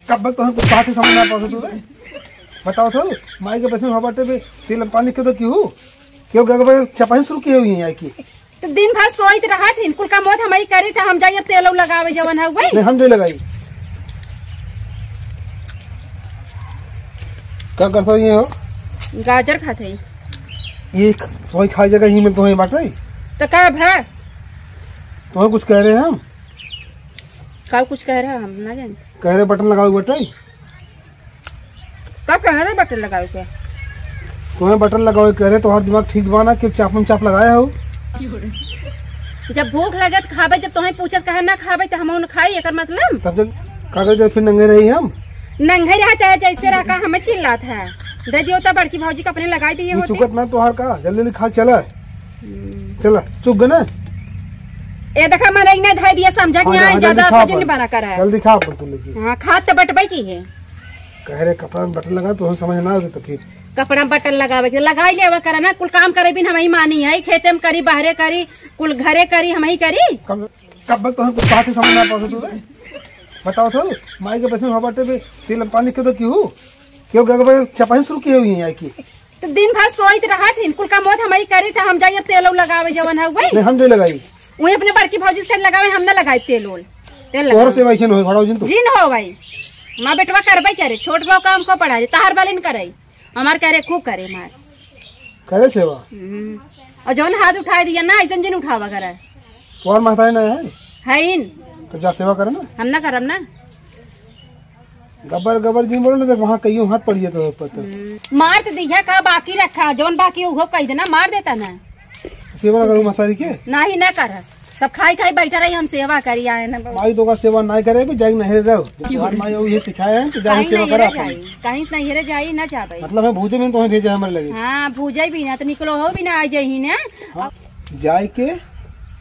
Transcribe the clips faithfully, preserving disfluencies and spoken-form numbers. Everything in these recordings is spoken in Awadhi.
कब तक तोहन कुछ बात ही समझ ना पावत तू बे? बताओ तो, माई के पैसे में बाटे बे, तेल पानी के तो क्यों? क्यों गड़बड़ चपाइन शुरू की हुई है की? तो दिन भर सोइत रहत हिन, कुल काम होत हमही करी, त हम जाइए तेल उल लगावे जवन है वही। नहीं, हम दे लगाई। का करत हो ये हो? गाजर खात है। ये ख-, तोहई खाए जगह ही में तोहई बाटे। तो का भा? तोहई कुछ कह रहे हैं हम? का कुछ कह रहे हैं हम? ना जाने। कह रहे बटन लगावे बाटे। का कह रहे बटन लगावे के? तोहई बटन लगावे कह रहे, तोहार दिमाग ठीक बा ना कि चापम चाप लगाए हो? जब भूख लगे त खाबे, जब तोहई पूछत कहे ना खाबे त हम उन खाई, एकर मतलब? तब जब का करे, जब फिर नंगे रही हम? नंगे रहा चाहे जैसे रहा, का हमें चिल्लात है? दे दियो त बड़की भौजी के अपने लगाई दिए ये होते। चुकत ना तोहार का, जल्दी जल्दी खा, चला। हम्म। चला, चुक गए ना? ए देखा, मन एक नहीं धर दिया, समझा कि हाँ, यहाँ हाँ, ज्यादा जल्दी खा अपन। बना कर है। जल्दी खा अपन तू लेके। हाँ, खात तो बटबे की है। कह रहे कपड़ा में बटन लगा, तो हम समझ ना आवे तो फिर। कपड़ा में बटन लगावे के, लगाई लेवा करे ना, कुल काम करे बिन हमही मानी है, खेते में करी, बाहरे करी, कुल घरे करी, हमही करी। कब, कब तक तोहन कुछ बात ही समझ ना पावत तू बे? बताओ तो, माई के पैसे में बाटे बे, तेल पानी के तो क्यों? क्यों गड़बड़ चपाइन शुरू की हुई है की? तो दिन भर सोइत रहत हिन, कुल काम होत हमही करी, त हम जाइए तेल उल लगावे जवन है वही। नहीं, हम दे लगाई। वही अपने बड़की भौजी से लगावे, हम ना लगाई तेल उल। तेल तोहर लगावे। सेवा ऐसे न होई, खड़ा हो जिन तू। जिन हो भाई, माँ बेटवा करबे करे, छोट भाव का हमको पढ़ा दे, तहार बालिन करे, हमार करे, खूब करे मार। करे सेवा? हम्म। और जौन हाथ उठाए दिया ना, ऐसन जिन उठावा करे। तोहर महतारी ना है? है इन। तो जा सेवा करे ना। हम ना करब ना। गबर गबर जिन बोलो ना, तो वहाँ कहियो हाथ पड़ जाता है ऊपर तो। हम्म। मार तो दिया का बाकी रखा, जौन बाकी उहो कह देना, मार देता ना। सेवा ना करूँ महतारी के? नाही ना कर, सब खाई खाई बैठा रही, हम सेवा करी आए ना। माई तो का सेवा ना करे, भी जाई नहरे रहो। जब तोहार माई ये सिखाए हैं कि जाओ कहीं सेवा नहीं करा रे अपन। जाई, कहीं से नहीं रे जाई ना जाबे। मतलब है भूजे में तो भेजे हमारे लगे। हाँ, भूजे भी ना तो निकलो हो भी ना आ जाई ना। हाँ, जाए के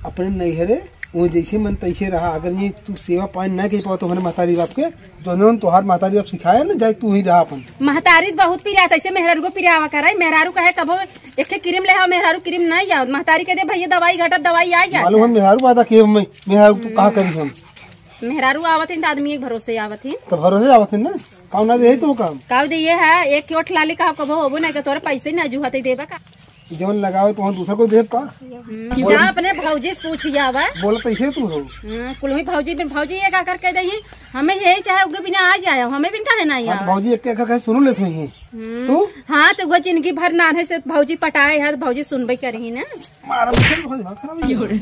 अपने नैहरे वो जैसे मन तैसे रहा। अगर ये तू सेवा पानी ना कर पाओ तो हमारे महतारी बाप के, जो उन्होंने तोहार महतारी बाप सिखाया ना, जाए तू ही रहा अपन। महतारी तो बहुत पिरात, ऐसे मेहरारू को पिरावा करे। मेहरारू कहे कबो एक ठे क्रीम ले आओ, मेहरारू क्रीम नहीं आओ। महतारी कह दे भैया दवाई घटत दवाई आ जात मालूम है। हम मेहरारू वादा किए हमें, मेहरारू तू कहा करी हम। मेहरारू आवत हैं तो आदमी एक भरोसे आवत हैं। तो भरोसे आवत हैं ना, कौन ना दे तो काम। काव दे ये है, एक ओठ लाली का कबो होबो नहीं, तो तोरे पैसे ना जुहते देबा का। जौन लगावे तो हम दूसरा को देब का? हम्म, जा अपने भौजी से पूछ आवा। बोलत ऐसे तू हो। हाँ, कुलमी भौजी बिन भौजी ये का करके दही, हमें यही चाहे उनके बिना आ जाए, हमें बिन काहे ना हाँ, तो आवे? भौजी एक एक करके सुन लेत हुई हैं। हम्म, तू? हाँ, तो वो जिंदगी भर नान्हे से भौजी पटाए है, तो भौजी सुनबे करी ना। मारा मुझे तो कोई दिमाग खराब हो गया।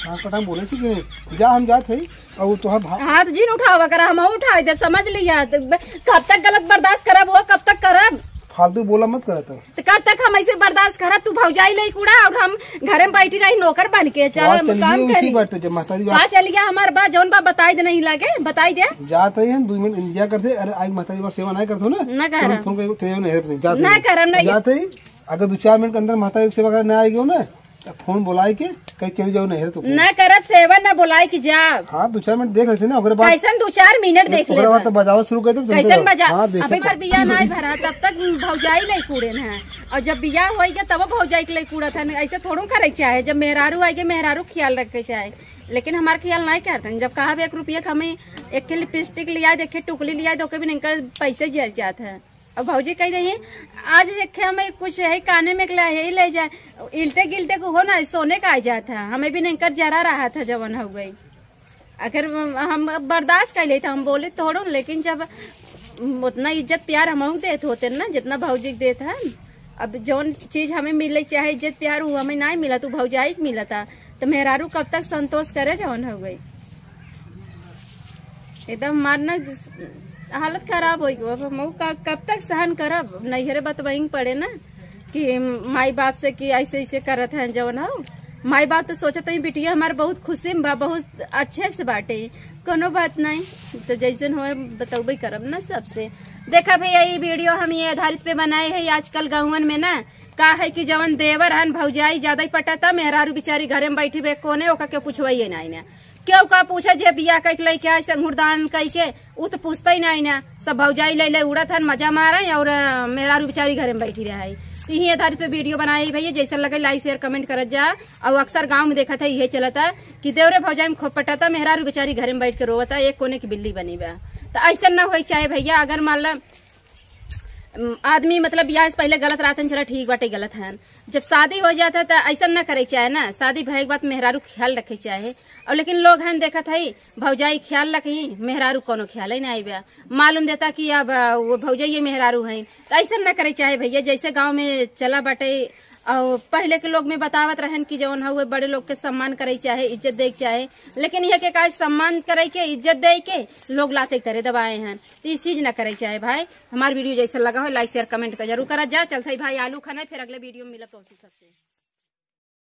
हाँ, पता बोले सी कि जा हम जात है और तोहार भा- हाथ जिन उठावा करा, हम उठाए जब समझ लिया, तो ब-, कब तक गलत बर्दाश्त करब हो, कब तक करब? फालतू बोला मत करा तब। तो कब तक हम ऐसे बर्दाश्त करब? तू भौजाई लई कूड़ा और हम घरे में बैठी रही नौकर बन के, चल बात हम चल काम गई उसी करी। बात, जब महतारी का बात चल गया हमार बात, जौन बात बताई दे नहीं लगे, बताई दे। जात है हम दो मिनट इंतजार करते। अरे आज महतारी बात सेवा नहीं करते हो ना, ना तो हम करब। फोन करके तेरे नहीं हट नहीं, जात ना है। करब, नहीं। जात है, अगर दो चार मिनट के अंदर महतारी की सेवा करने ना आएगी हो ना, तो फोन बुलाए के कहीं चली जाओ नहीं तो। ना करब सेवा, ना बुलाए कि जाब। हाँ, दो चार मिनट देख लेते ना, ओकरे बाद कैसन दो चार मिनट देख ओकरे बाद लेबा? तो बजावा शुरू कर दे, कैसन बजा? हाँ, देखे अभी तो। बार बियाह ना भरा, तब तक भौजाई लई कूड़े न है, और जब बियाह होई गया तब भौजाई के लई कूड़त है। ऐसे थोड़ो करे के चाहे, जब मेहरारू आएगी मेहरारू ख्याल रखे के चाहे, लेकिन हमार ख्याल नहीं करते। जब कहा एक रुपया के हमें एक लिपस्टिक लिया दे, एक टुकली लिया दे, ओके भी नहीं कर, पैसे जा-, जात है। अब भौजी कह रही है, आज एक हमें कुछ है काने में के ला, यही ले जाए, इल्टे गिल्टे को हो ना, सोने का आ जात है, हमें भी नहीं कर जरा रहा था जवन हो गई। अगर हम अब बर्दाश्त कर लेते, हम बोले थोड़ो, लेकिन जब उतना इज्जत प्यार हम देत होते ना, जितना भौजी के देत है, अब जौन चीज हमें मिले चाहे इज्जत प्यार, वो हमें नहीं मिला, तो भौजाई के मिला था, तो मेहरारू कब तक संतोष करे जवन हो गई। एकदम हमार ना हालत खराब हो गई। अब हम का, कब तक सहन करब? नैहरे बतवाई पड़े ना कि माई बाप से कि ऐसे ऐसे करत हैं जवन हो। माई बाप तो सोचत हैं बिटिया हमार बहुत खुशी में बा, बहुत अच्छे से बाटे, कोनो बात नहीं। तो जैसन होए बतौबे करब ना सबसे। देखा भैया, ये वीडियो हम ये आधारित पे बनाए हैं। आजकल गाँवन में ना का है कि जवन देवर हन भौजाई ज्यादा ही पटता, मेहरारू बेचारी घरे में बैठी बे कोने, ओका के पूछवाइए ना आईना। केहू का पूछे जे बियाह कइके लइके आए संगुरदान कइके, उ तो पूछते ही ना आईना। सब भौजाई ले ले उड़त हन, मजा मारे और, अ, मेहरारू बेचारी घरे में बैठी रहे। तो यही आधारित पे वीडियो बनाई भैया, जैसे लगे like share comment करत जा। और अक्सर गाँव में देखत है, यही चलता कि देवरे भौजाई में खूब पटाता, मेहरारू बेचारी घरे में बैठ के रोवता, एक कोने की बिल्ली बनी बा। तो ऐसा ना होई चाहे भैया, अगर मान ला, अम, आदमी मतलब बियाह से पहले गलत रहतन, चला ठीक बाटे, गलत है, जब शादी हो जाता है तो ऐसा ना करे चाहे ना, शादी भय के बाद मेहरारू ख्याल रखे चाहे। और लेकिन लोग हैं देखत है, भौजाई ख्याल रखी, मेहरारू कोनो ख्याल ही ना आइबे, मालूम देता कि अब, अ, वो भौजाई ये मेहरारू हैं। तो ऐसा ना करे चाहे भैया, जैसे गाँव में चला बाटे, और पहले के लोग में बतावत रहन कि जौन है वो बड़े लोग के सम्मान करे चाहे, इज्जत दे चाहे, लेकिन यह के का सम्मान करे के, इज्जत दे के लोग लाते करे दबाए हैं। तो इस चीज ना करे चाहे भाई। हमार वीडियो जैसे लगा हो, like share comment का जरूर करा जा। चलते ही भाई आलू खाना, फिर अगले वीडियो में मिलत हो सबसे।